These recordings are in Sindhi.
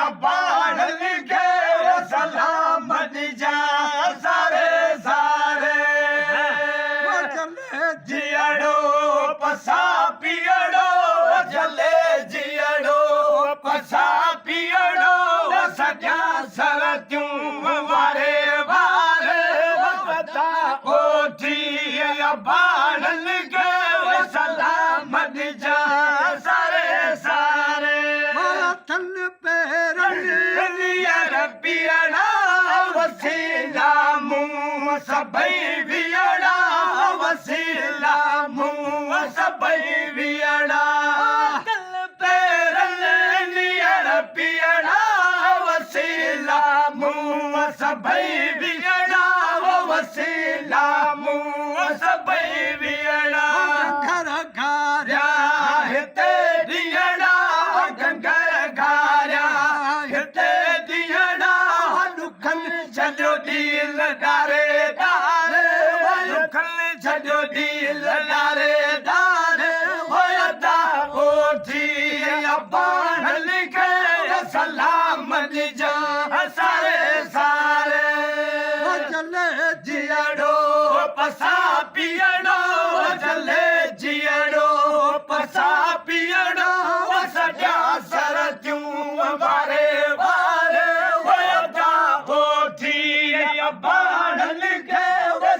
اباڻن کي سلام ڏجان ساري ساري. جيئڙو پسا پيئڙو جلي جيئڙو پسا پيئڙو سڄا سرتيون واري واري ودا اوٺي اباڻن کي سلام ڏجان ساري ساري. هٿن پيرن نيئر پيئڙا وسيلا مون سڀئي ويئڙا وسيلا مون سڀئي ويئڙا. هٿن پيرن نيئر پيئڙا وسيلا مون سڀئي ويئڙا وسيلا مون سڀئي ويئڙا. گهر گهاريا هتي ڏينهڙا گهنگهر گهاريا هتي ڏينهڙا ڏکن ڇڏيو ڏيل ڏاري ڏاري ڏکن ڇڏيو ڏيل ڏاري ڏاري ادا اوٺي اباڻن کي سلام ڏجان ساري ساري. جيئڙو پسا پيئڙو جلي جيئڙو پسا پيئڙو سڄا سرتيون واري واري ادا اوٺي اباڻن کي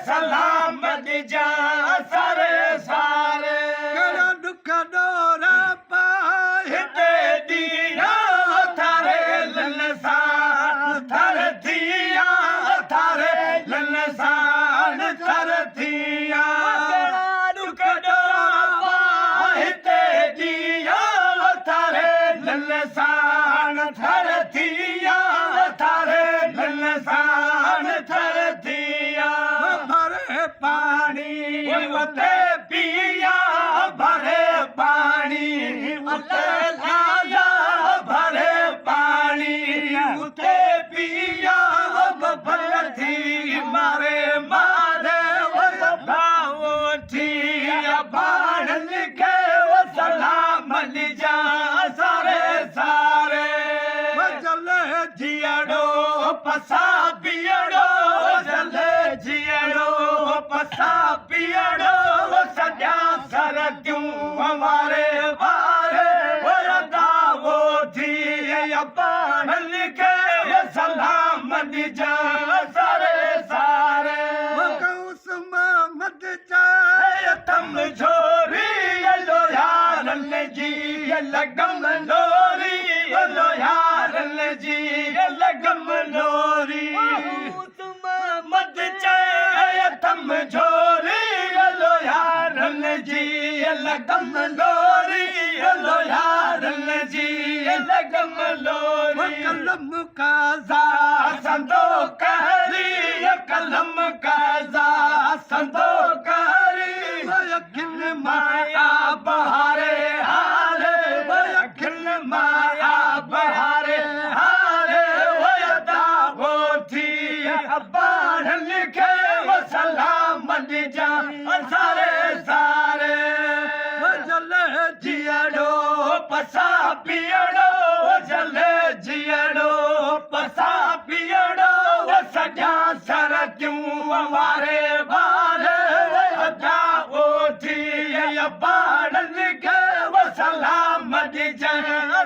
سلام ڏجان ساري ساري. ڪهڙا ڏک ڏور پائي. هتي ڏينهن ٿاري لن سان ٿر ٿيا ٿاري لن سان ٿر ٿيا. ڪهڙا ڏک ڏور پائي. هتي ڏينهن ٿاري لن سان ٿر ٿيا ٿاري لن سان ٿر ٿيا. ڀري پاڻي اتي پيا ڀري پاڻي اتي لالا ڀري پاڻي اتي پيا ببل ٿي ماري ماري وٺي اباڻن کي سلام ڏجان ساري ساري. جيئڙو پسا پيئڙو جلي جيئڙو پسا پيئڙو سڄا سرتيون واري واري ادا اوٺي اباڻن کي سلام ڏجان ساري ساري. غوث محمد چئي. اٿم جھوري لوهيارن جي لڳم لوري لوهيارن جي لڳم لوري. غوث محمد چئي اٿم جھوري لوهيارن جي لڳم لوري لوهيارن جي لڳم لوري. قلم قضا سندو قهري قلم قضا سندو قهري. اکين مايا بهاري هاري اکين مايا بهاري هاري ادا اوٺي اباڻن کي سلام ڏجان ساري ساري. جيئڙو پسا پيئڙو جلي جيئڙو پسا پيئڙو سڄا سرتيون واري واري ادا اوٺي اباڻن کي سلام ڏجان